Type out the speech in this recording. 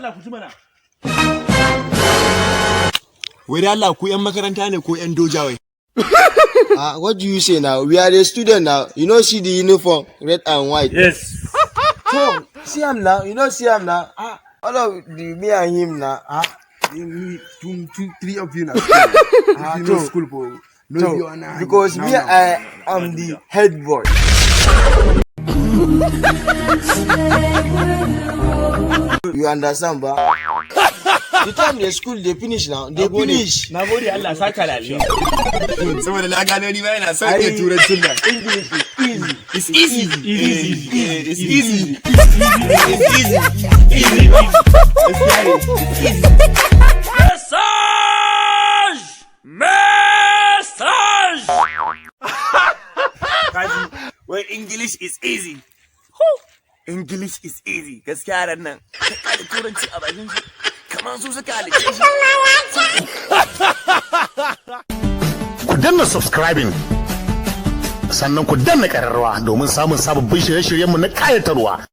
Allah ku ji mana. Wai da Allah, ku 'yan makaranta ne ko 'yan doja wai? Ah, what do you say now? We are the student now. You no see the uniform, red and white? Yes. So, see am now. You no see am now. Ah, all of the me and him now. Ah, Me, two, two, three of you now. School. Ah, If you no to. School for no so, be on hand. Because Now, me, now. I am the head boy. You understand, ba? The time the school they finish now, they finish. Na gode, Allah saka da alheri. Saboda na gano ni ma yana son iya Ai, turancin nan. English is easy. It's easy. Easy. It's easy. It's easy. Easy. Message! Message! Kaji, wai English is easy. English is easy. Gaskiya yaran nan, kai ka da turanci a bakin su. Kamar su suka halicce shi. Ku danna subscribing, sannan ku danna ƙararrawa domin samun sababbin shirye-shiryenmu na ƙayatarwa.